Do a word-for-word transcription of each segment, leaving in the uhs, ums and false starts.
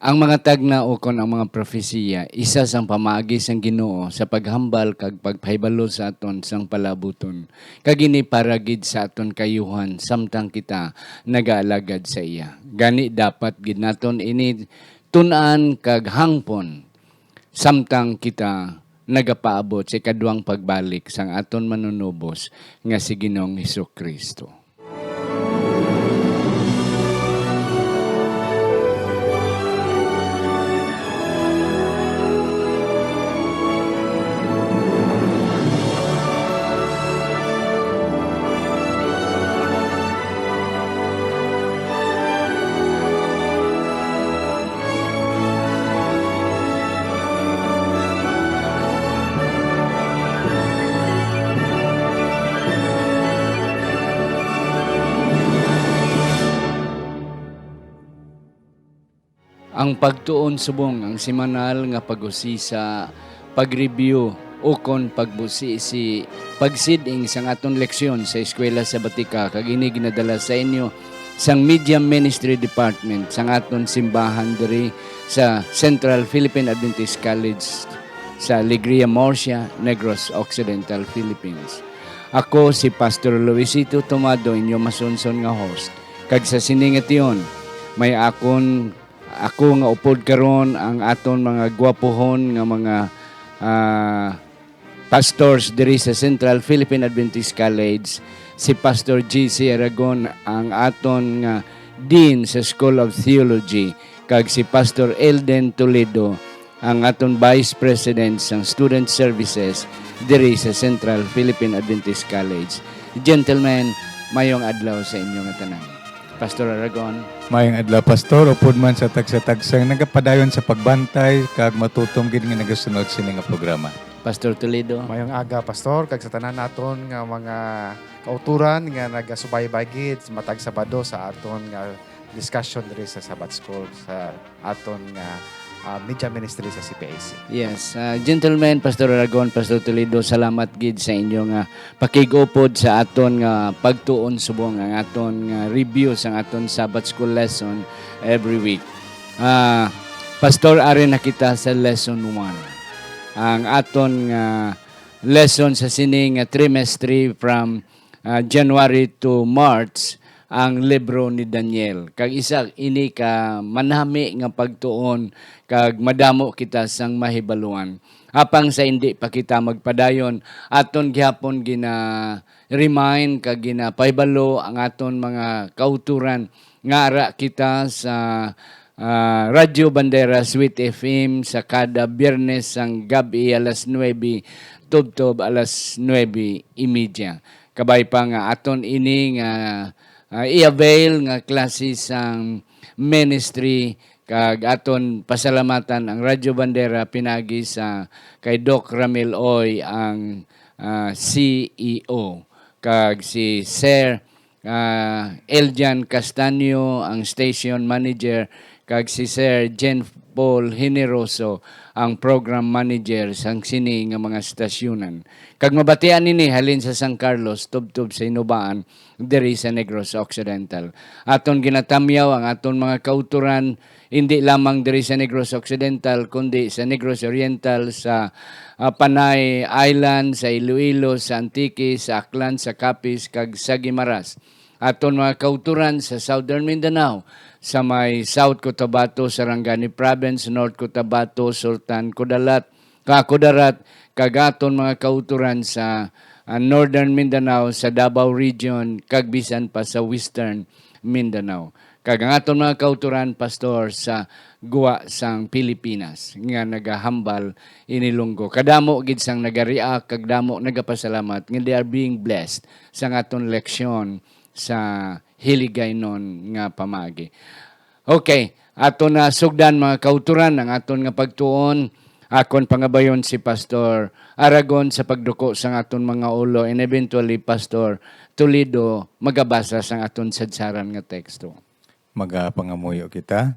Ang mga tagna ukon ang mga propesiya, isa sang pamaagi sang Ginoo sa paghambal kag pagpahibalo sa aton sang palabuton, kag ini para gid sa aton kaayuhan samtang kita nagaalagad sa iya. Gani, dapat gid naton ini tun-an kag hangpon samtang kita nagapaabot sa ikaduhang pagbalik sang aton Manunubos nga si Ginoong Jesu-Cristo. Ang pagtuon subong ang semanal nga pag-usisa, pag-review, ukon pagbusisi, pagsid-ing sang aton leksyon sa Eskwela Sabatika, kag ini ginadala sa inyo sang Media Ministry Department sang aton simbahan diri sa Central Philippine Adventist College sa Alegria, Murcia, Negros Occidental, Philippines. Ako si Pastor Luisito Tomado, inyo masunson nga host. Kag sa sini nga tion, may akon, ako nga upod karon ang aton mga gwapuhon nga mga, ah, pastors diri sa Central Philippine Adventist College, si Pastor J C Aragon, ang aton nga Dean sa School of Theology, kag si Pastor Elden Toledo, ang aton Vice President sang Student Services diri sa Central Philippine Adventist College. Gentlemen, mayong adlaw sa inyo nga tanan. Pastor Aragon. Mayong adlaw, Pastor. Upod man sa tagsa-tagsang nagapadayon sa pagbantay kag matutom gid nga nagasunod sini nga programa. Pastor Toledo. Mayong aga, Pastor, kag sa tanan naton nga mga kauturan nga nagasubaybay gid matag Sabado sa aton nga discussion diri sa Sabbath School sa aton nga, ah, media ministry sa C P I C. Yes, ah, gentlemen, Pastor Aragon, Pastor Toledo, salamat gid sa inyo nga pakig-upod sa aton nga pagtuon subong ang aton nga review sang aton Sabbath School lesson every week. Ah, Pastor, ari na kita sa lesson one. Ang aton nga lesson sa sini nga trimestre from, ah, January to March, ang libro ni Daniel. Kag isa ini ka manami nga pagtuon kag madamo kita sang mahibaluan. Apang sa indi pa kita magpadayon, aton gihapon gina-remind kag ginapahibalo ang aton mga kauturan nga ara kita sa, ah, Radyo Bandera Sweet F M sa kada Biyernes sang gab-i alas nuebe tubtob alas nuebe y media. Kabay pa nga aton ini nga, ah, i-avail nga klase sang ministry, kag aton pasalamatan ang Radyo Bandera pinagi sa kay Doc Ramil Oy ang, ah, C E O, kag si Sir, ah, Eljan Castaño ang station manager, kag si Sir Jen Paul Generoso ang program manager sang sini nga mga stasyonan. Kag mabatian ini halin sa San Carlos, tubtob sa Hinubaan, diri sa Negros Occidental. Aton ginatamyaw ang aton mga kauturan, indi lamang diri sa Negros Occidental, kundi sa Negros Oriental, sa, ah, Panay Island, sa Iloilo, sa Antique, sa Aklan, sa Capiz, kag sa Guimaras. Aton mga kauturan sa Southern Mindanao, sa may South Cotabato, Sarangani Province, North Cotabato, Sultan Kudarat, Kakudarat, kag aton mga kauturan sa, ah, Northern Mindanao, sa Davao Region, kag bisan pa sa Western Mindanao. Kag ang aton mga kauturan, Pastor, sa gwa sang Pilipinas nga nagahambal ini lunggo. Kadamo gid sang nagareact, kag damo nagapasalamat nga they are being blessed sang aton leksyon sa hiligaynon nga pamaagi. Okay, ato na sugdan, mga kauturan, ang aton nga pagtuon. Akon pangabayon si Pastor Aragon sa pagduko sang aton mga ulo, and eventually Pastor Toledo magabasa sang aton sadsaran nga teksto. Magapangamuyo kita.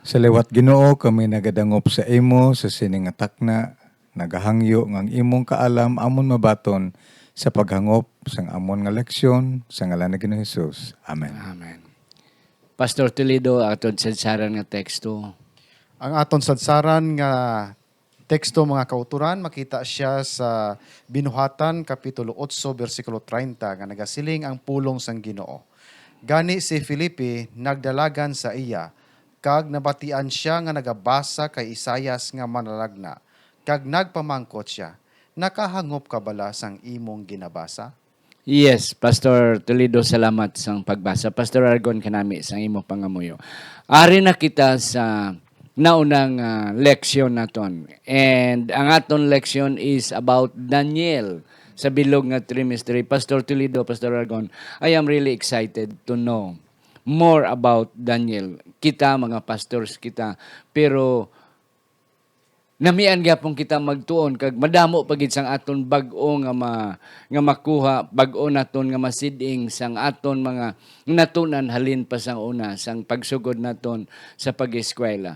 Sa liwat, Ginoo, kami nagadangop sa imo sa sini nga takna, nagahangyo nga ang imong kaalam amon mabaton sa paghangop sang amon nga leksyon, sa ngalan ni Ginoong Hesus. Amen. Amen. Pastor Toledo, aton sadsaran nga teksto. Ang aton sadsaran nga teksto, mga kauturan, makita sia sa Binuhatan, Kapitulo otso, bersikulo treinta, nga nagasiling ang pulong sang Ginoo. Gani si Felipe nagdalagan sa iya, kag nabatian sia nga nagabasa kay Isaias nga manalagna, kag nagpamangkot sia, "Nakahangop ka bala sang imong ginabasa?" Yes, Pastor Toledo, salamat sang pagbasa. Pastor Argon, kanami sang imo pangamuyo. Ari na kita sa naunang, ah, leksyon naton. And ang aton leksyon is about Daniel sa bilog nga trimestre. Pastor Toledo, Pastor Argon, I am really excited to know more about Daniel. Kita, mga pastors kita, pero namian gyapon kita magtuon, kag madamo pa gid sang aton bag-o nga ma-, nga makuha, bag-o naton nga masid-ing sang aton mga natun-an halin pa sang una, sang pagsugod naton sa pag-eskwela.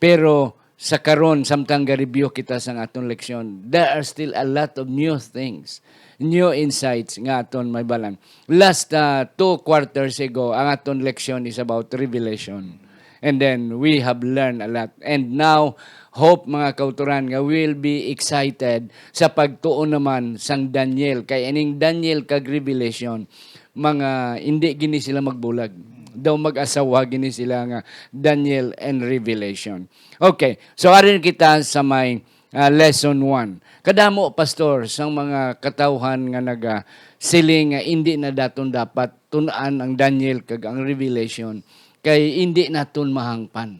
Pero sa karon, samtang ga-review kita sang aton leksyon, there are still a lot of new things, new insights nga aton mahibalan. Last, ah, two quarters ago, ang aton leksyon is about Revelation. And then, we have learned a lot. And now, hope, mga kauturan, nga we'll be excited sa pagtuon naman sang Daniel. Kay ining Daniel kag Revelation, mga, hindi gini sila magbulag. Daw mag-asawa gini sila nga Daniel and Revelation. Okay, so ari na kita sa may, ah, lesson one. Kadamo, Pastor, sang mga katawhan nga nagasiling nga hindi na daton dapat tun-an ang Daniel kag ang Revelation, kay hindi naton mahangpan.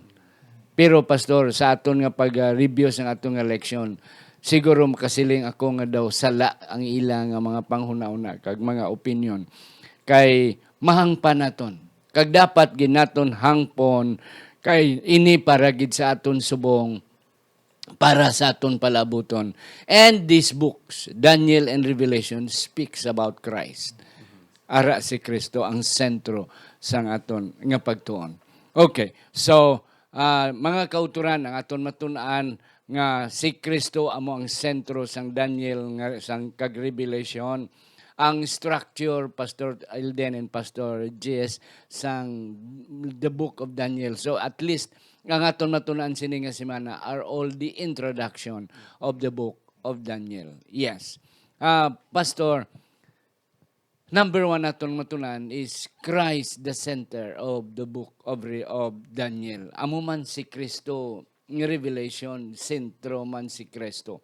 Pero, Pastor, sa aton nga pag-review sang aton nga leksyon, siguro makasiling ako nga daw sala ang ila nga mga panghunahuna kag mga opinyon, kay mahangpan naton. Kag dapat gid naton hangpon, kay ini para gid sa aton subong, para sa aton palaabuton. And these books, Daniel and Revelation, speaks about Christ. Ara si Kristo ang sentro sang aton nga pagtuon. Okay, so, ah, mga kauturan, ang aton matun-an nga si Kristo amo ang sentro sang Daniel nga, sang kag Revelation, ang structure, Pastor Elden and Pastor Jess, sang the Book of Daniel. So, at least, ang aton matun-an sini nga semana are all the introduction of the Book of Daniel. Yes. Ah, Pastor, number one naton matun-an is Christ, the center of the book of Re-, of Daniel. Amo man si Kristo, nga Revelation, sentro man si Kristo.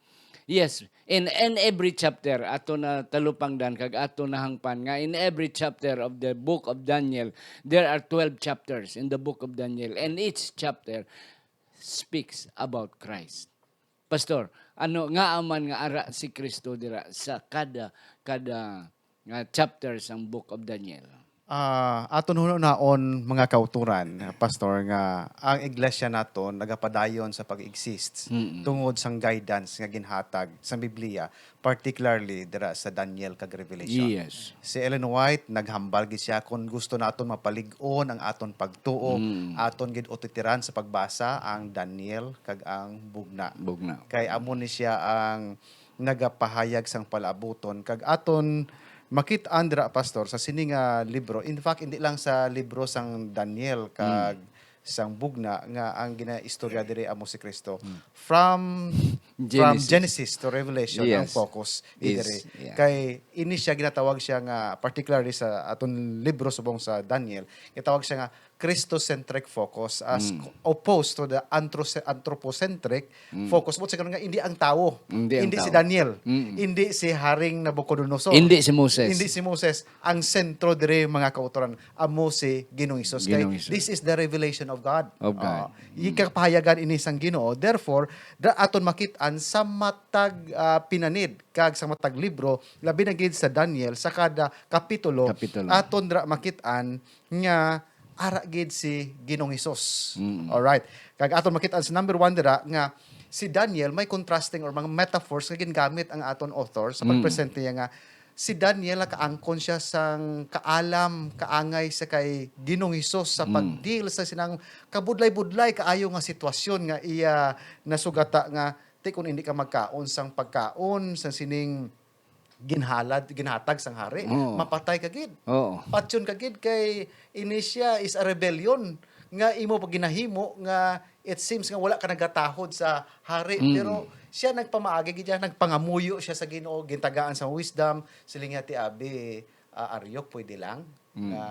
Yes, in, in every chapter, ato na talupangdan kag ato na hangpan nga in every chapter of the book of Daniel, there are twelve chapters in the book of Daniel, and each chapter speaks about Christ. Pastor, ano nga man nga ara si Kristo dira sa kada, kada nga chapter sang Book of Daniel? Ah, aton hunahunaon, mga kauturan, Pastor, nga ang iglesia naton nagapadayon sa pag-exist Mm-mm. tungod sang guidance nga ginhatag sang Biblia, particularly dira sa Daniel kag Revelation. Yes. Si Ellen White, naghambal gid siya, "Kung gusto naton mapalig-on ang aton pagtuo, Mm. aton gid utitiran sa pagbasa ang Daniel kag ang Bugna." Bugna. Kay amo ni siya ang nagapahayag sang palaabuton. Kag aton makit-an dira, Pastor, sa sini nga libro. In fact, hindi lang sa libro sang Daniel kag Mm. sang Bugna nga ang ginaistorya diri amo si Kristo. Mm. From, from Genesis. Genesis to Revelation ang Yes. focus Is, diri. Yeah. Kay ini siya, ginatawag siya nga, particularly sa aton libro subong sa Daniel, ginatawag siya nga Christocentric focus as Mm. opposed to the anthro-, anthropocentric Mm. focus. Buot silingon nga hindi ang tawo, Hindi ang hindi si tawo. Daniel, Mm. hindi si Haring Nabucodonosor, Hindi si Moses. hindi si Moses. Ang sentro diri, mga kautoran, amo si Ginoong Hesus. Kay Ginoong Hesus. This is the revelation of God. Of God. Ah, Mm. ikapahayagan ini sang Ginoo. Therefore, da-, aton makit-an sa matag, ah, pinanid kag sa matag libro, labi na gid sa Daniel, sa kada kapitulo, Kapitulo. aton dira makit-an nga ara gid si Ginoong Hesus. Mm. Alright. Kag aton makit-an sa number one dira nga si Daniel, may contrasting or mga metaphors nga gingamit ang aton author sa Mm. pagpresente niya nga si Daniel nakaangkon siya sang kaalam, kaangay sa kay Ginoong Hesus sa Mm. pag-deal sa sinang kabudlay-budlay kaayo nga sitwasyon nga iya nasugata nga, "Ti, kung hindi ka magkaon sang pagkaon sa sining ginhalad, ginhatag sang hari, Oo. mapatay ka gid. Oo. Patyon ka gid, kay ini siya is a rebellion nga imo pa ginahimo nga it seems nga wala ka nagatahod sa hari, Mm. pero siya nagpamaagi gid siya, nagpangamuyo siya sa Ginoo, gintagaan sa wisdom, siling niya, "Ti abi, ah, Ariok, pwede lang Mm. nga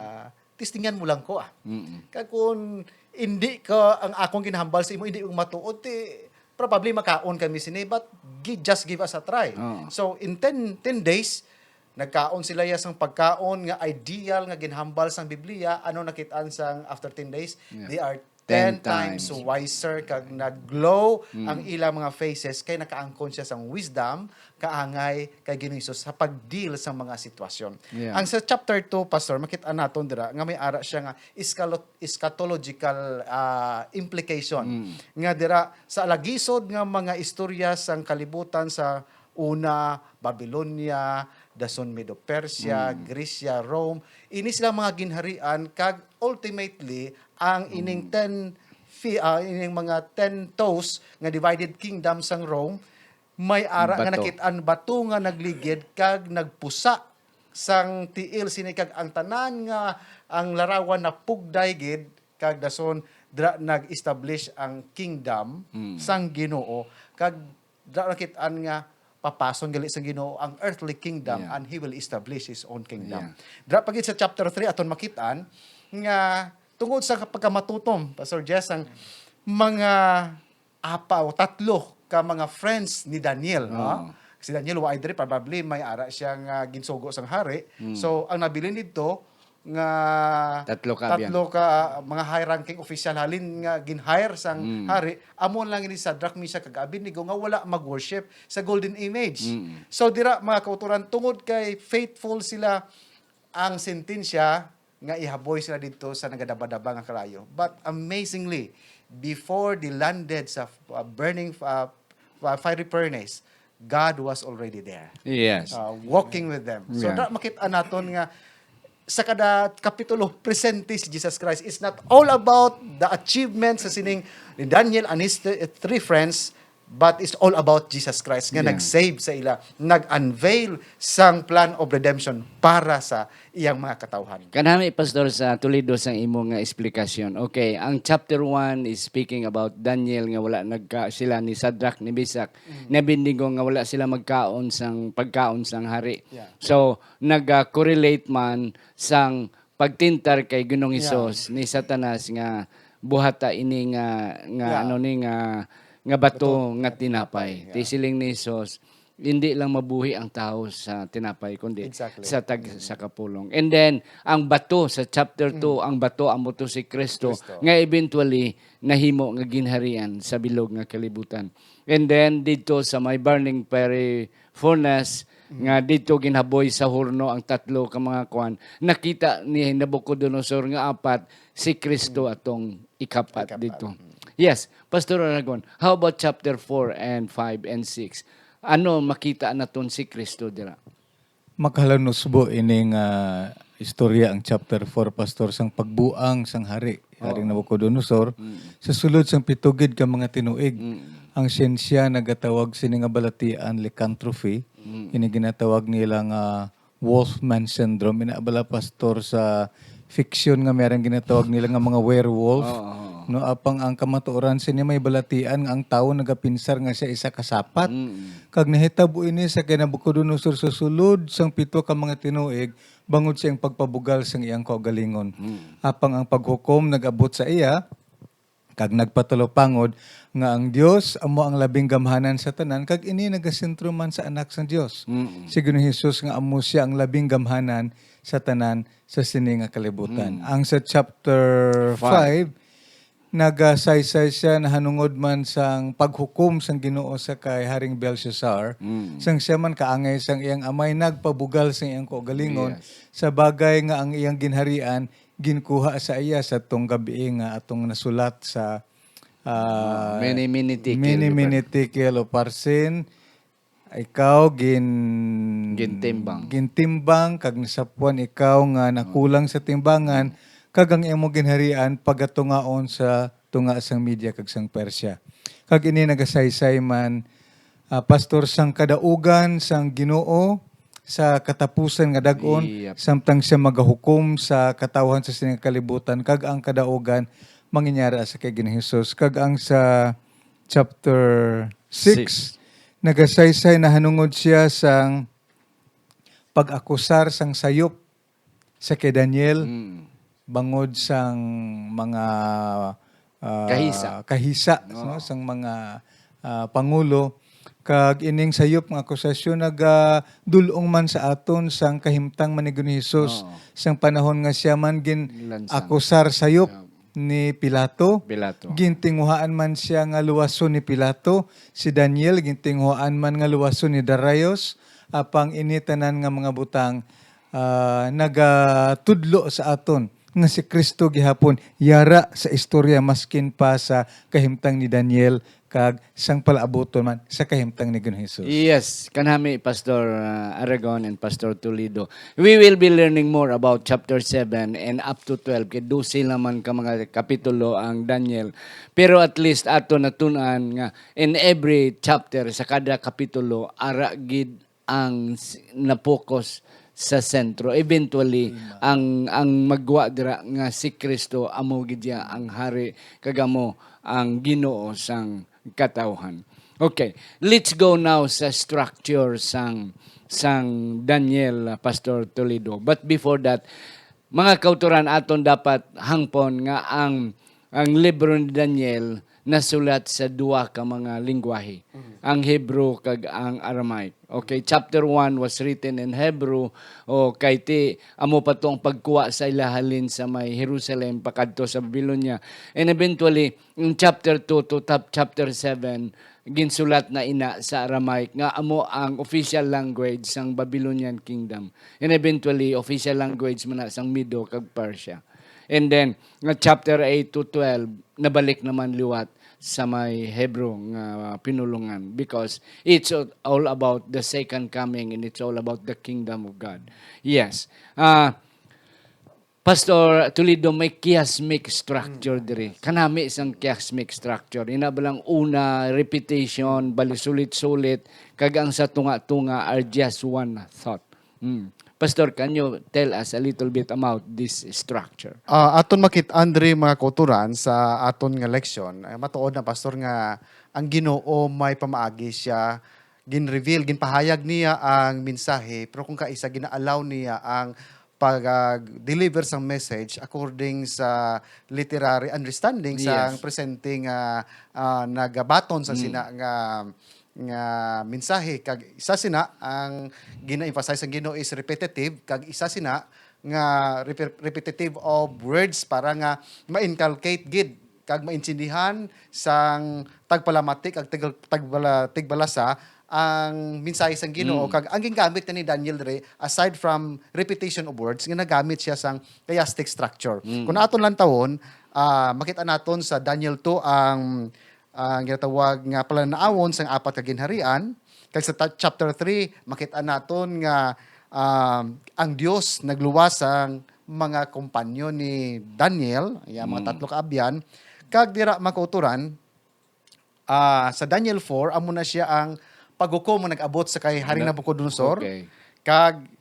testingan mo lang ko, ah." Mm. Kag kung hindi ka, ang akong ginahambal sa imo, hindi mo matuod, ti probably makaon kami sini, but gi-, just give us a try. Oo. So, in ten, ten days, nagkaon sila ya sang pagkaon nga ideal nga ginhambal sang Biblia. Ano nakit-an sang after ten days? Yeah. They are Ten ten times times. wiser kag nag-glow Mm. ang ilang mga faces kay nakaangkon siya sang wisdom, kaangay kay Ginoong Hesus sa pag-deal sa mga sitwasyon. Yeah. Ang sa chapter two, Pastor, makit-an naton dira nga may ara siya nga escalo-, eschatological, ah, implication. Mm. Nga dira sa alagisod nga mga istorya sang kalibutan sa una, Babylonia, dason Medo-Persia, Mm. Grecia, Rome, ini sila mga ginharian kag ultimately ang ining Mm. ten fi-, ah, ining mga ten toes nga divided kingdom sang Rome, may ara nga Bato. nakit-an bato nga nagligid kag nagpusa sang tiil sini, kag ang tanan nga ang larawan napugday gid, kag dason dira nag-establish ang kingdom Mm. sang Ginoo, kag dira nakit-an nga papason gali sang Ginoo ang earthly kingdom Yeah. and he will establish his own kingdom. Yeah. Dira pa gid sa chapter three aton makit-an nga tungod sa pagkamatutom, Pastor Jess, ang mga apa o tatlo ka mga friends ni Daniel, no? Oo. Si Daniel, wa diri, probably may ara siya nga ginsugo sang hari. Mm. So, ang nabilin didto nga Tatlo ka, tatlo ka mga high-ranking official halin nga gin-hire sang Mm. hari, amo lang ni Shadrach, Meshach, kag Abednego nga wala mag-worship sa golden image. Mm. So, dira, mga kauturan, tungod kay faithful sila, ang sentensya nga ihaboy sila didto sa nagadabadaba nga kalayo. But amazingly, before they landed sa, uh, burning, uh, uh, fiery furnace, God was already there, Yes. uh, walking with them. So, Yeah. da, makit-an naton nga sa kada kapitulo, presente si Jesus Christ. It's not all about the achievements sa sining ni Daniel and his th-, three friends, but it's all about Jesus Christ nga Yeah. nag-save sa ila, nag-unveil sang plan of redemption para sa iyang mga katawhan. Kanami, Pastor, sa tulido sang imo nga explanation. Okay, ang chapter one is speaking about Daniel nga wala nagka-, sila ni Shadrach, ni Meshach, Mm. ni Abednego nga wala sila magkaon sang pagkaon sang hari. Yeah. So, nag-correlate man sang pagtintar kay Ginoong Yeah. Hesus ni Satanas nga buhata ini nga, nga Yeah. ano ni nga, nga bato Bato. nga tinapay. Yeah. Ti siling ni Hesus, hindi lang mabuhi ang tawo sa tinapay, kundi Exactly. sa tag-, Mm. sa kapulong. And then, ang bato sa chapter Mm. two, ang bato amo to si Kristo, Kristo. nga eventually nahimo nga ginharian sa bilog nga kalibutan. And then, didto sa may burning fiery furnace, Mm. nga didto ginhaboy sa horno ang tatlo ka mga kwan, nakita ni Nabucodonosor nga apat si Kristo Mm. atong ikapat Ikapat. didto. Mm. Yes, Pastor Aragon, how about chapter four and five and six? Ano makita naton si Kristo dira? Makahalunusbo ining, ah, istorya ang chapter four, Pastor, sang pagbuang sang hari, Haring Oo. Nabucodonosor, Mm. sa sulod sang pito gid ka mga tinuig. Mm. Ang siyensya nagatawag sini nga balatian lycanthropy. Mm. Ini ginatawag nila nga Wolfman syndrome. Ina bala, Pastor, sa fiction nga may arang ginatawag nila nga mga werewolf, Oo, oo. no? Apang ang kamatuoran sini may balatian nga ang tawo nagapinsar nga siya isa ka sapat. Mm. Kag nahitabo ini sa kay Nabucodonosor sa sulod sang pito ka mga tinuig, bangod sa iyang pagpabugal sang iyang kaugalingon. Mm. Apang ang paghukom nag-abot sa iya, kag nagpatalupangod nga ang Dios amo ang labing gamhanan sa tanan, kag ini nagasentro man sa Anak sang Dios, Mm. si Ginoong Hesus, nga amo sia ang labing gamhanan sa tanan sa sini nga kalibutan. Mm. Ang sa chapter Five. five, nagasaysay sia nahanungod man sang paghukom sang Ginoo sa kay Haring Belshazzar, Mm. sang siya man kaangay sang iyang amay nagpabugal sang iyang kaugalingon, Yes. sa bagay nga ang iyang ginharian ginkuha sa iya sa tong gabi nga atong nasulat sa, ah, Mene, mene, tekel, Mene, mene, tekel, upharsin. Ikaw gin-, Gintimbang. gintimbang, kag nasapwan ikaw nga nakulang sa timbangan, kag ang imo ginharian pagatungaon sa tunga sang Media kag sang Persia. Kag ini nagasaysay man, ah, Pastor, sang kadaugan sang Ginoo sa katapusan nga dag-on, Yep. samtang siya magahukom sa katawhan sa sining kalibutan, kag ang kadaugan manginyara sa kay Ginoong Hesus. Kag ang sa chapter six, nagasaysay nahanungod siya sang pag-akusar sang sayop sa kay Daniel Mm. bangod sang mga, ah, Kahisa. kahisa, Oo. no, sang mga, ah, pangulo. Kag ining sayop nga akusasyon nagadul-ong man sa aton sang kahimtang man ni Ginoong Hesus, Oo. sang panahon nga siya man Lansang. gin-akusar sayop Yeah. ni Pilato. Pilato. Gintinguhaan man siya nga luwason ni Pilato. Si Daniel, gintinguhaan man nga luwason ni Darius. Apang ini tanan nga mga butang, ah, nagatudlo sa aton nga si Cristo gihapon yara sa istorya, maskin pa sa kahimtang ni Daniel kag sang palaabuton man sa kahimtang ni Ginoong Hesus. Yes, kanami, Pastor, uh, Aragon and Pastor Toledo. We will be learning more about chapter seven and up to twelve. Kay dose naman ka mga kapitulo ang Daniel. Pero at least ato natun-an nga in every chapter, sa kada kapitulo, ara gid ang s-, na-focus sa sentro. Eventually, Amen. ang, ang magwa dira nga si Cristo amo gid siya ang hari, kag amo ang Ginoo sang katawhan. Okay, let's go now sa structure sang, sang Daniel, uh, Pastor Toledo. But before that, mga kautoran, aton dapat hangpon nga ang, ang libro ni Daniel nasulat sa duha ka mga lengguwahe, Mhm. ang Hebrew kag ang Aramaic. Okay, chapter one was written in Hebrew, o kay ti, amo pa to ang pagkuha sa ila halin sa may Jerusalem pakadto sa Babylonia. And eventually, in chapter two to tap-, chapter seven, ginsulat na ina sa Aramaic, nga amo ang official language sang Babylonian Kingdom. And eventually, official language man na sang Medo kag Persia. And then, nga chapter eight to twelve, nabalik naman liwat sa may Hebrew nga pinulongan, because it's all about the second coming and it's all about the kingdom of God. Yes. Ah, Pastor Toledo, may chiasmic structure Mm. diri. Kanami sang chiasmic structure. Ina ba lang una, repetition, bali sulit-sulit, kag ang sa tunga-tunga are just one thought. Mm. Pastor, can you tell us a little bit about this structure? Ah, aton makit-an diri, mga kautoran, sa aton nga leksyon. Ay, matuod na, Pastor, nga ang Ginoo may pamaagi siya gin-reveal, ginpahayag niya ang mensahe, pero kung kaisa, gina-allow niya ang pag-deliver sang message according sa literary understanding sang Yes. presente nga, ah, nagabaton sa Mm. sina nga, nga mensahe. Kag isa sina ang gina-emphasize sang Ginoo is repetitive, kag isa sina nga repe-, repetitive of words para nga ma-inculcate gid kag maintindihan sang tagpalamati kag tag-, tagbala-, tigbalasa ang mensahe sang Ginoo. Mm. Kag ang gingamit na ni Daniel diri, aside from repetition of words, nga nagamit siya sang chiastic structure. Mm. Kung aton lantawon, ah, makita naton sa Daniel two ang, ang ginatawag nga palanaawon sang apat ka ginharian. Kag sa ta-, chapter three, makita naton nga, ah, ang Dios nagluwas sang mga kompanyo ni Daniel, ya, mga Mm. tatlo ka abyan. Kag dira, mga kautoran, ah, sa Daniel four, amo na siya ang paghukom nga nag-abot sa kay Haring Na-, Nabucodonosor. Okay. Kag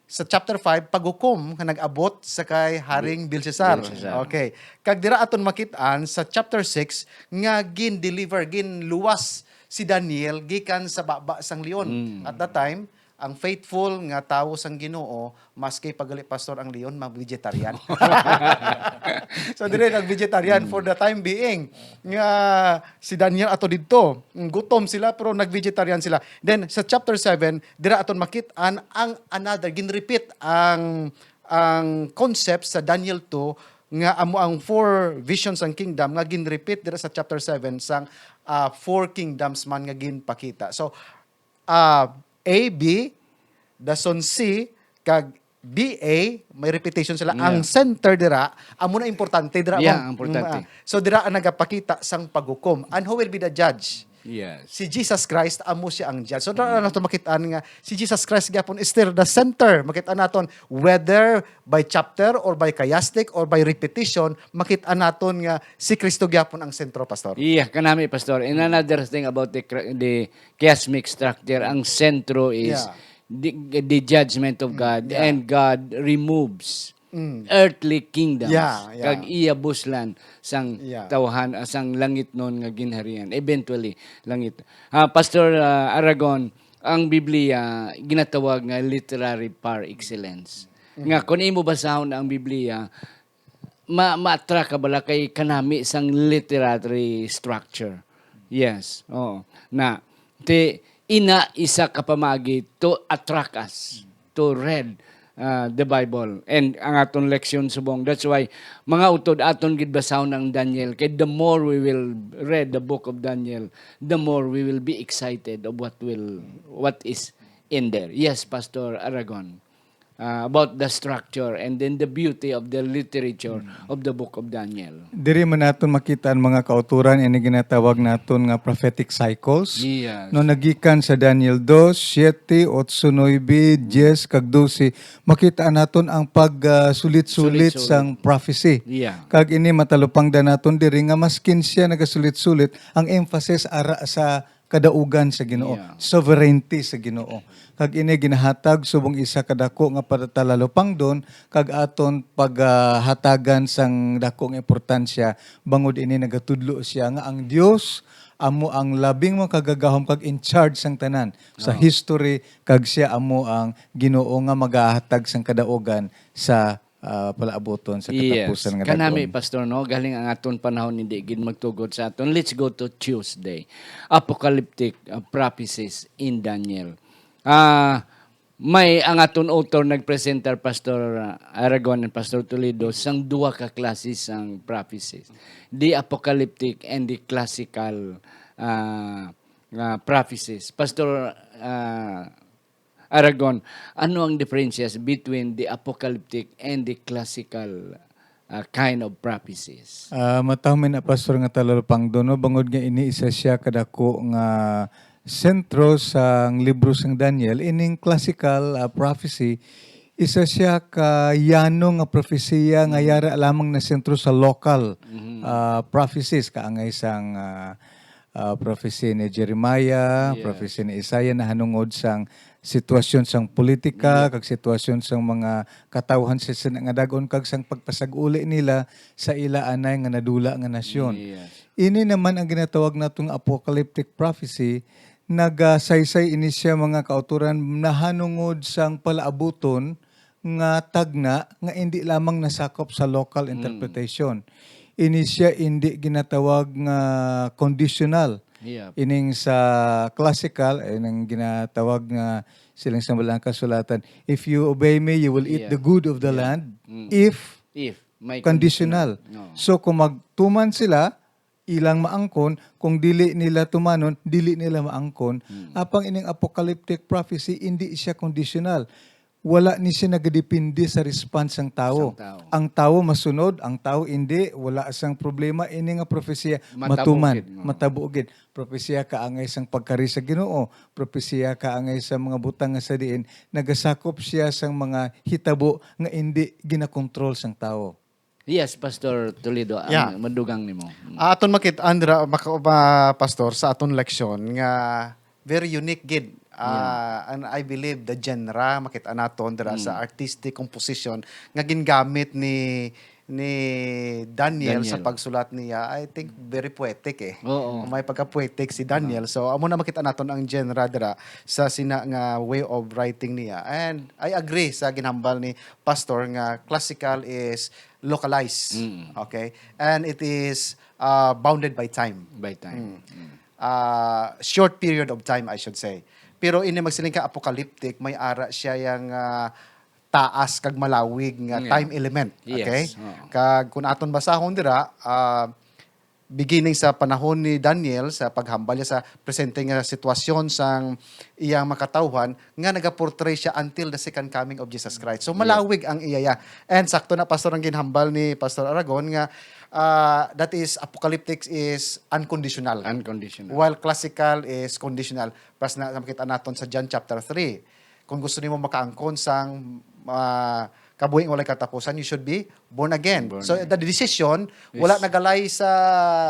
sa chapter five, paghukom nga nag-abot sa kay Haring Belshazzar. Belshazzar. Okay. Kag dira aton makit-an sa chapter six nga gin-deliver, ginluwas si Daniel gikan sa baba sang leon. Mm. At that time, ang faithful nga tawo sang Ginoo, maski pag gali pastor ang leon, mag-vegetarian. So, dire nag-vegetarian Mm. for the time being. Nga si Daniel ato didto, gutom sila, pero nag-vegetarian sila. Then, sa chapter seven, dira aton makit-an ang another, gin-repeat ang, ang concept sa Daniel two, nga amo ang four visions sang kingdom nga gin-repeat dira sa chapter seven sang, ah, four kingdoms man nga ginpakita. So, ah, A, B, dason C, kag B A, may repetition sila. Yeah. Ang center dira, amo na importante dira, Yeah, ma'am. ang importante. Mm, ah. So, dira ang nagapakita sang paghukom. And who will be the judge? Yes. Si Jesus Christ, amo siya ang judge. So, dira Mm. nato makit-an nga si Jesus Christ gyapon is still the center. Makit-an naton whether by chapter or by chiastic or by repetition, makit-an naton nga si Kristo gyapon ang sentro, Pastor. Yeah, kanami, Pastor. And Mm. another thing about the cra-, the chiasmic structure, ang sentro is Yeah. the, the judgment of Mm, God, yeah. and God removes Mm. earthly kingdoms, Yeah, yeah. kag iya buslan sang Yeah. tawhan, ah, sang langitnon nga ginharian. Eventually, langit. Ah, Pastor, ah, Aragon, ang Biblia ginatawag nga literary par excellence. Nga kung imo basahon ang Biblia, ma ma-attract ka bala kay kanami sang literary structure. Yes, oo. Na, ti, ina isa ka pamagi to attract us to read, uh, the Bible. And ang aton leksyon subong. That's why, mga utod, aton gid basahon ang Daniel. Kay the more we will read the book of Daniel, the more we will be excited of what will, what is in there. Yes, Pastor Aragon. Uh, about the structure and then the beauty of the literature of the book of Daniel. Diri man naton makita ang mga kauturan ini ginatawag naton nga prophetic cycles. Yes. No, nagikan sa Daniel dos, siete, otso, nuebe, diyes, kag dose, makita naton ang pagsulit-sulit Sulit-sulit. sang prophecy. Yeah. Kag ini matalupangdan naton diri nga maskin siya nagasulit-sulit, ang emphasis ara sa kadaugan sa Ginoo, Yeah. sovereignty sa Ginoo. Kag ini ginahatag subong isa ka dako nga patatalupangdon kag aton paghatagan sang dako nga importansya, bangod ini nagatudlo siya nga ang Dios amo ang labing makagagahom kag in charge sang tanan sa Oo. history, kag siya amo ang Ginoo nga magahatag sang kadaugan sa, ah, palaabuton sa Yes. katapusan nga Kanami, dag-on. Pastor, no? Galing ang aton panahon, hindi gid magtugot sa aton. Let's go to Tuesday. Apocalyptic, uh, prophecies in Daniel. Ah, may ang aton author nagpresentar, Pastor, uh, Aragon and Pastor Toledo, sang duha ka klase sang prophecies. The apocalyptic and the classical, uh, uh, prophecies. Pastor, uh, Aragon, ano ang diferensya between the apocalyptic and the classical, uh, kind of prophecies? Ah, mataw mi na, Pastor, nga talalupangdon, no? Bangod nga ini isa siya kadako nga sentro sang libro sang Daniel, ining classical, ah, prophecy, isa siya ka yano nga prophesia nga yara lamang na sentro sa local, ah, prophecies, kaangay sang, ah, ah, prophecy ni Jeremiah, Yes. prophecy ni Isaiah nahanungod sang sitwasyon sang politika, Yeah. kag sitwasyon sang mga katawhan sa sina nga dag-on, kag sang pagpasag-uli nila sa ila anay nga nadula nga nasyon. Yes. Ini naman ang ginatawag nato nga apocalyptic prophecy. Nagasaysay ini siya, mga kauturan, nahanungod sang palaabuton nga tagna nga indi lamang nasakop sa local interpretation. Ini siya indi ginatawag nga conditional. Yeah. Ining sa classical, ining ginatawag nga siling sa Balang Kasulatan, "If you obey me, you will eat Yeah. the good of the Yeah. land. Mm. If If may conditional." No. So, kung magtuman sila, ilang maangkon, kung dili nila tumanon, dili nila maangkon. Hmm. Apang ining apocalyptic prophecy, indi siya conditional. Wala ni siya nagadepende sa response sang tawo. Sang tawo. Ang tawo masunod, ang tawo indi, wala sang problema. Ini nga prophecy, Matabo matuman, gid, no? Matabo gid. Propesiya kaangay sang pagkari sa Ginoo, propesiya kaangay sa mga butang nga sa diin nagasakop siya sang mga hitabo nga indi ginakontrol sang tawo. Yes, Pastor Toledo, ang Yeah. madugang nimo. Mm. Ah, aton makit-an dira, maka-, ma-, Pastor, sa aton leksyon nga very unique gid. Ah, and I believe the genre makit-an naton dira sa artistic composition nga gingamit ni ni Daniel, sa Daniel. Pagsulat niya, I think very poetic eh. Oo. May pagka-poetic si Daniel. So, amo na makita naton ang genre dira sa sina nga way of writing niya. And I agree sa ginhambal ni Pastor nga classical is localized. Mm. Okay? And it is uh, bounded by time. By time. Mm. Uh, short period of time, I should say. Pero ini magsiling ka apocalyptic, may ara siya yang uh, taas kag malawig nga Yeah. time element. Okay? Yes. Oo. Kag kung aton basahon dira, uh, beginning sa panahon ni Daniel, sa paghambal niya sa presente nga sitwasyon sang iyang makatawhan, nga nagaportray siya until the second coming of Jesus Christ. So, malawig ang iya. And sakto na, Pastor, ang ginhambal ni Pastor Aragon nga uh, that is, apocalyptic is unconditional. Unconditional. While classical is conditional. Plus na, makita naton sa John chapter three. Kung gusto nimo makaangkon sang uh, kabuhi nga walay katapusan, you should be born again. Born So again. The decision, wala Yes. nagalay sa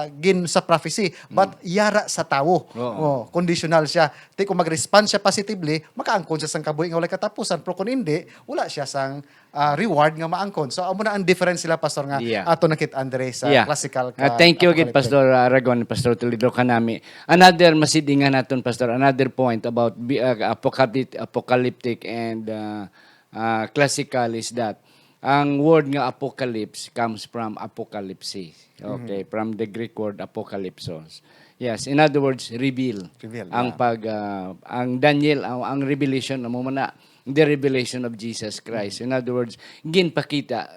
gin sa prophecy, but yara sa tawo. Oo. Oh, conditional siya. Ti kung mag-respond siya positively, makaangkon siya sang kabuhi nga walay katapusan. Pero kung hindi, wala siya sang ah, reward nga maangkon. So amo na ang difference sila, Pastor, nga Yeah. ato nakit-an diri sa Yeah. classical Ah, ka thank you gid, apocalyptic. Pastor Aragon, Pastor Toledo, kanami. Another masidingan naton, Pastor, another point about bi- uh, apocalyptic, apocalyptic and uh, uh, classical is that ang word nga apocalypse comes from apocalypse. Okay, from the Greek word apocalypsos. Yes, in other words, reveal. Reveal, Ang yeah. pag uh, ang Daniel, ang, ang revelation amo man na the revelation of Jesus Christ. In other words, ginpakita,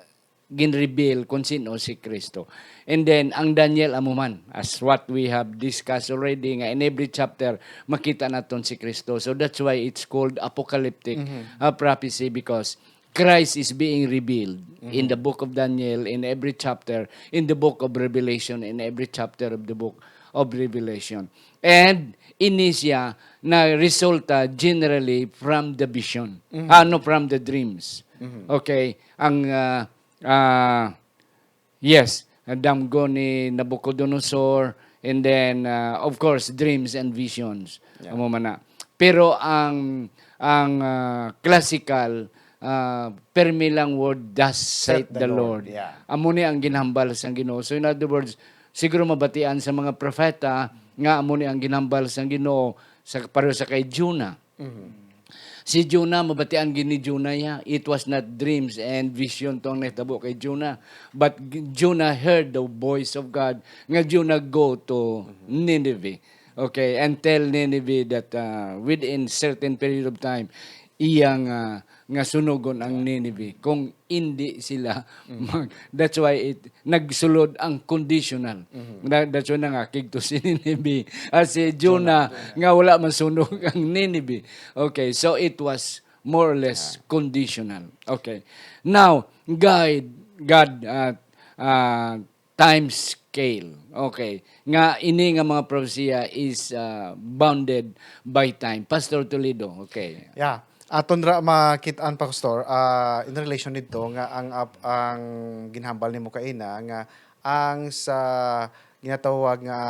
gin-reveal kung sino si Kristo. And then ang Daniel amo man, as what we have discussed already, nga in every chapter makita naton si Kristo. So that's why it's called apocalyptic uh, prophecy, because Christ is being revealed in the book of Daniel, in every chapter, in the book of Revelation, in every chapter of the book of Revelation. And ini siya na resulta generally from the vision. Ano, from the dreams. Okay, ang ah, ah, yes, ang damgo ni Nabucodonosor, and then uh, of course dreams and visions. Amo man na. Pero ang ang uh, classical uh, permi lang word, "Thus saith the Lord." Yeah. Amo ni ang ginhambal sang Ginoo. So in other words, siguro mabatian sa mga propeta nga amo ni ang ginhambal sang Ginoo sa pareho sa kay Jonah. Si Jonah, mabatian gid ni Jonah ya. It was not dreams and vision to ang nahitabo kay Jonah. But Jonah heard the voice of God, nga Jonah go to Nineveh. Okay, and tell Nineveh that uh, within certain period of time, iya nga, nga sunugon ang Nineveh. Kung hindi sila, mag, that's why it, nagsulod ang conditional. That, that's why nangakig to si Nineveh. As si Jonah, nga wala masunog ang Nineveh. Okay, so it was more or less conditional. Okay. Now, God, God uh, uh, time scale. Okay. Nga ini nga mga prophecy is uh, bounded by time. Pastor Toledo, okay. Yeah. Aton ra makit-an, Pastor, ah, in relation dito nga ang ap- ang ginhambal nimo kaina nga ang sa ginatawag nga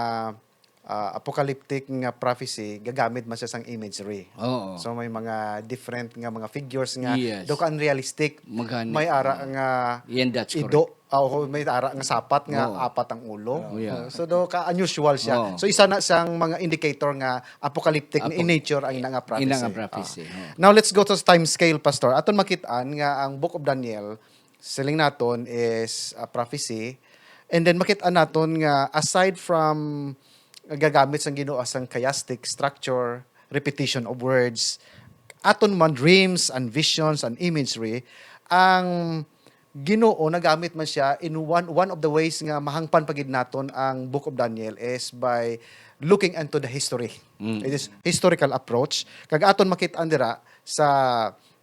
ah, apocalyptic nga prophecy, gagamit man siya sang imagery. Oo. So may mga different nga mga figures nga Yes. daw ka unrealistic. Magani. May ara nga Yan, that's ido, ah, oo, may ara nga sapat nga Oo. apat ang ulo. Oh, yeah. So daw ka unusual siya. Oo. So isa na sang mga indicator nga apocalyptic Apo- in nature ang ina nga prophecy. Ina nga prophecy, Ah. oo. Now let's go to time scale, Pastor. Aton makit-an nga ang Book of Daniel, siling naton, is a prophecy. And then makit-an naton nga aside from gagamit sang Ginoo sang chiastic structure, repetition of words, aton man dreams and visions and imagery, ang Ginoo nagamit man siya in one one of the ways nga mahangpan pa gid naton ang Book of Daniel is by looking into the history. It is historical approach. Kag aton makit-an dira sa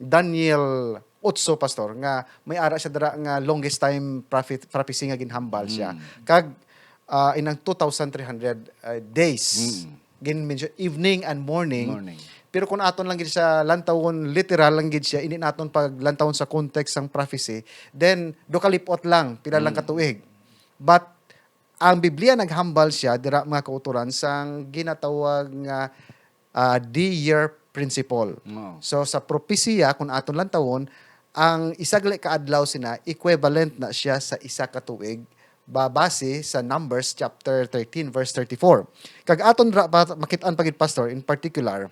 Daniel otso, Pastor, nga may ara siya dira nga longest time prophet, prophecy nga ginhambal siya. Kag ah, inang two thousand three hundred uh, days. Gin-mention evening and morning. Morning. Pero kung aton lang gid siya lantawon, literal lang gid siya, hindi naton paglantawon sa context sang prophecy, then do kalipot lang, pila lang ka tuig. But ang Biblia naghambal siya dira, mga kautoran, sang ginatawag nga ah, the year principle. Oo. So sa propesiya, kung aton lantawon, ang isa gali ka adlaw sina equivalent na siya sa isa ka tuig, ba base sa Numbers chapter thirteen, verse thirty-four. Kag aton ra ba makit-an pa gid, Pastor, in particular,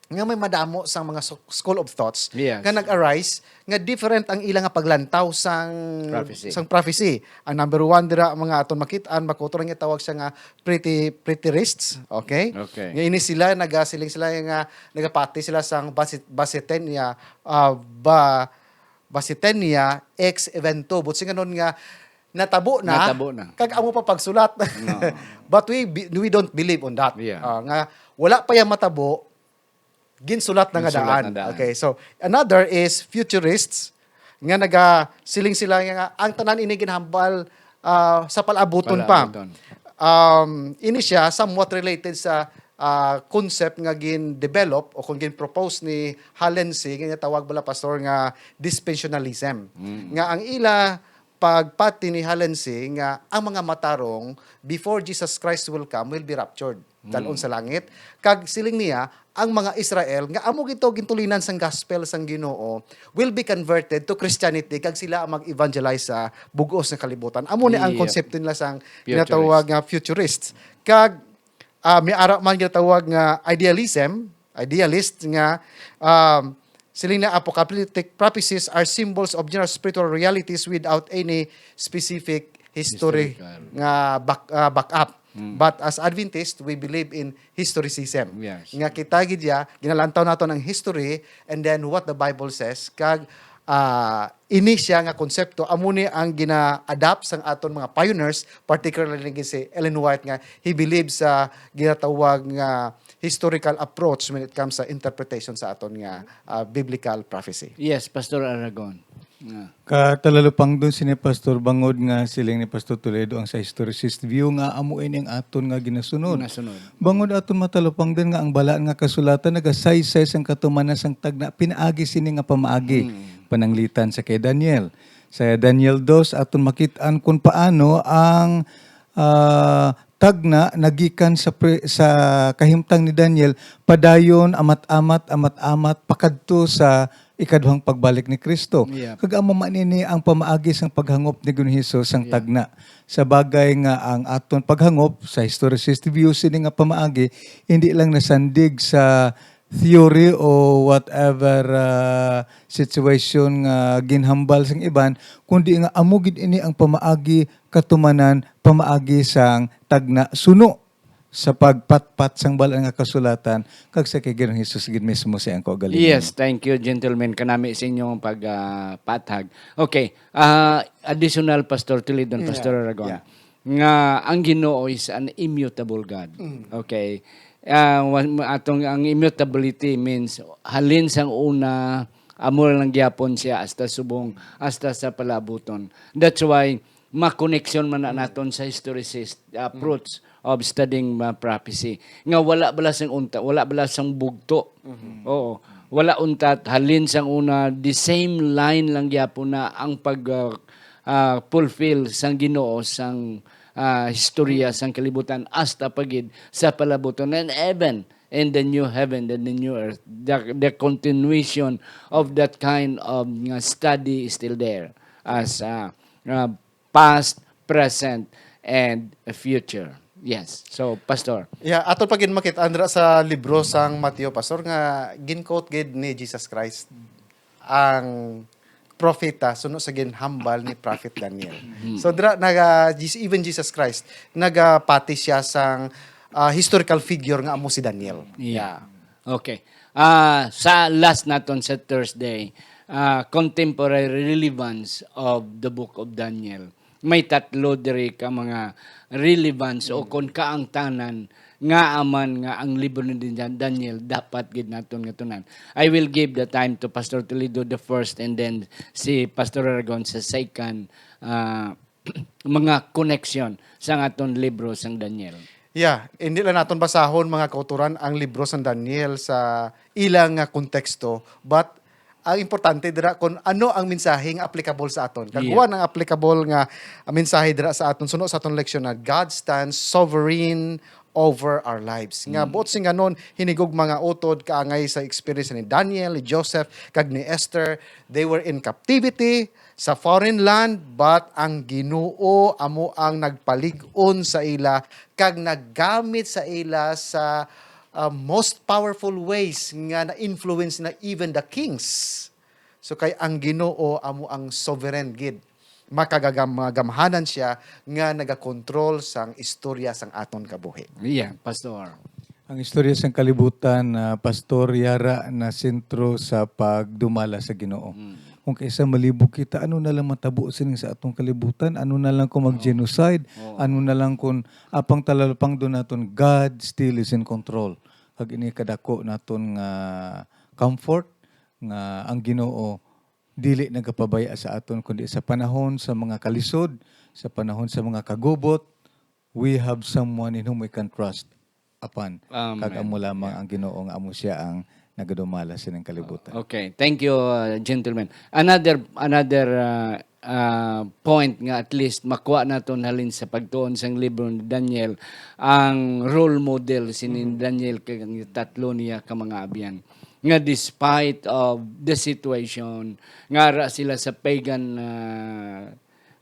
nga may madamo sang mga so- school of thoughts Yes. nga nag-arise nga different ang ila nga paglantaw sang Prophecy. sang prophecy. Ang number one dira, mga aton makit-an, makutoran nga tawag siya nga pretty preterists, okay? Okay. Nga ini sila nagasiling sila nga nagapati sila sang basi- basitenya, ah, ba basitenya ex evento, but singanon nga natabo na, Natabo na. Kag amo pa pagsulat. But we be- we don't believe on that. Yeah. Ah, nga wala pa yang matabo, ginsulat na nga Ginsulat daan. na daan. Okay, so another is futurists nga nagasiling sila nga ang tanan ini ginhambal ah, sa palabuton pa. Palabuton. Um, ini siya somewhat related sa ah, concept nga gin-develop o kung gin-propose ni Hallense, nga tawag bala, Pastor, nga dispensationalism. Mm. Nga ang ila pagpati ni Hallense nga ang mga matarong before Jesus Christ will come, will be raptured, dalon Mm. sa langit. Kag siling niya, ang mga Israel nga amo gito gintulinan sang gospel sang Ginoo will be converted to Christianity, kag sila ang mag-evangelize sa bug-os nga kalibutan. Amo ni ang Yeah. konsepto nila sang Futurist. ginatawag nga futurists. Kag, ah, may ara man ginatawag nga idealism, idealist nga, um, siling na apocalyptic prophecies are symbols of general spiritual realities without any specific history Historical. nga back, ah, back up. Mm. But as Adventist, we believe in historicism. Yes. Nga kita gid ya, ginalantaw naton ang history, and then what the Bible says, kag, ah, ini siya nga konsepto, amo ni ang gina-adapt sang aton mga pioneers, particularly ni si Ellen White, nga he believes sa ginatawag nga historical approach when it comes sa interpretation sa aton nga, ah, biblical prophecy. Yes, Pastor Aragon. Ah. Katalalupangdon sini, Pastor, bangod nga siling ni Pastor Toledo ang sa historicist view nga amo ini ang aton nga ginasunod. Ginasunod. Bangod aton matalupangdon nga ang Balaan nga Kasulatan nagasaysay sang katumanan sang tagna pinaagi sini nga pamaagi, Mm. pananglitan sa kay Daniel. Sa Daniel dos, aton makit-an kung paano ang, ah, tagna nagikan sa pre-, sa kahimtang ni Daniel, padayon, amat-amat, amat-amat, pakadto sa ikaduhang pagbalik ni Kristo. Yeah. Kag amo man ini ang pamaagi sang paghangop ni Ginoong Hesus sang Yeah. tagna. Sa bagay nga ang aton paghangop sa historicist view sini nga pamaagi, hindi lang nasandig sa theory o whatever, ah, situation nga ginhambal sang iban, kundi nga amo gid ini ang pamaagi katumanan, pamaagi sang tagna suno sa pagpatpat sang Balaan nga Kasulatan kag sa kay Ginoong Hesus gid mismo sa iyang kaugalingon. Yes, thank you, gentlemen, kanami sa inyong pag, ah, pathag. Okay, ah, additional, Pastor Tilidon, Yeah. Pastor Aragon, Yeah. nga ang Ginoo is an immutable God. Mm. Okay? Ah, wa-, atong, ang immutability means halin sang una, amo lang gyapon siya hasta subong, hasta sa palabuton. That's why makoneksyon man na Mm. naton sa historicist approach Mm. of studying, uh, prophecy. Nga wala bala sang unta, wala bala sang bugto. Mhm. Oo. Wala unta, halin sang una, the same line lang gyapon na ang pag, uh, uh, fulfill sang Ginoo sang, uh, historia Mm. sang kalibutan hasta pa gid sa palabuton. And even in the new heaven and the new earth, the, the continuation of that kind of, uh, study is still there as, uh, uh, past, present, and future. Yes. So, Pastor. Yeah, ato pa gid makit-an dira sa libro sang Mateo, Pastor, nga gin-quote gid ni Jesus Christ ang propeta suno sa ginhambal ni Prophet Daniel. Mm. So, dira, naga-, Jis-, even Jesus Christ, nagapati siya sang, ah, historical figure nga amo si Daniel. Yeah. Yeah. Okay. Ah, sa last naton sa Thursday, ah, contemporary relevance of the Book of Daniel. May tatlo diri ka mga relevance o Mm. kon kaangtanan nga aman nga ang libro ni Dan-, Daniel dapat gid naton nga tunan. I will give the time to Pastor Toledo the first and then si Pastor Aragon sa second, ah, mga koneksyon sang aton libro sang Daniel. Yeah, hindi lang naton basahon, mga kauturan, ang libro sang Daniel sa ilang nga konteksto, but ang importante dira kung ano ang mensahe nga applicable sa aton. Kag Yeah. one ang applicable nga mensahe dira sa aton, suno sa aton leksyon na God stands sovereign over our lives. Nga Mm. buot sing ganon, hinigugma nga utod kaangay sa experience ni Daniel, ni Joseph, kag ni Esther. They were in captivity sa foreign land, but ang Ginoo amo ang nagpalig-on sa ila kag naggamit sa ila sa, uh, most powerful ways nga na-influence na even the kings. So, kay ang Ginoo amo ang sovereign gid. Makagagam-, mga gamhanan siya nga nagakontrol sang istorya sang aton kabuhi. Yeah, Pastor. Ang istorya sang kalibutan, ah, Pastor, yara na sentro sa pagdumala sa Ginoo. Mm. Kung kaisa malibog kita, ano na lang matabo sining sa atong kalibutan? Ano na lang kung Oo. mag-genocide? Oo. Ano na lang kung apang talalupangdon naton, God still is in control. Kag ini kadako naton nga comfort nga ang Ginoo dili nagapabaya sa aton, kundi sa panahon sa mga kalisod, sa panahon sa mga kagubot, we have someone in whom we can trust. apan Amen. Kag amo lamang ang Ginoo nga amo siya ang nagadumala sining kalibutan. Okay, thank you, uh, gentlemen. Another another uh, uh, point nga at least makuha naton halin sa pagtuon sang libro ni Daniel, ang role model sini ni Daniel kag ang tatlo niya ka mga abyan, nga despite of the situation, nga ara sila sa pagan uh,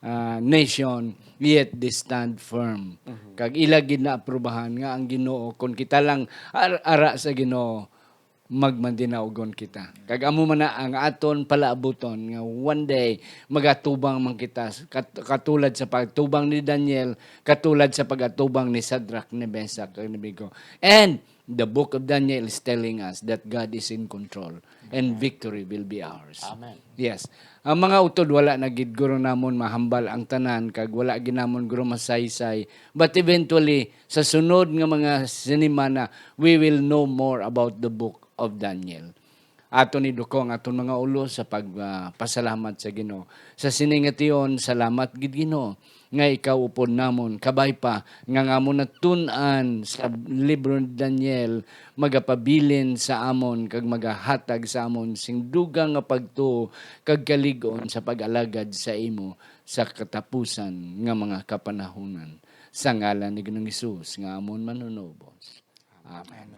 uh, nation, yet they stand firm. Kag ila gid naaprubahan nga ang Ginoo, kung kita lang ar- ara sa Ginoo, magmandinaugon kita. Kag amo man na ang aton palaabuton, nga one day magatubang man kita kat- katulad sa pagtubang ni Daniel, katulad sa pagatubang ni Shadrach, ni Meshach, kag ni Abednego. And the book of Daniel is telling us that God is in control and victory will be ours. Amen. Yes. Ang mga utod, wala na gid guro namon mahambal ang tanan, kag wala gid namon guro masaysay. But eventually, sa sunod nga mga sinimana, we will know more about the book of Daniel. Aton iduko ang aton mga ulo sa pagpasalamat sa Ginoo. Sa sini nga tion, salamat gid, Ginoo, nga ikaw upod namon, kabay pa nga nga amon natun-an sa libro ni Daniel, magapabilin sa amon kag magahatag sa amon sing dugang nga pagtuo kag kalig-on sa pag-alagad sa imo sa katapusan nga mga kapanahunan. Sa ngalan ni Ginoong Hesus nga amon Manunubos. Amen.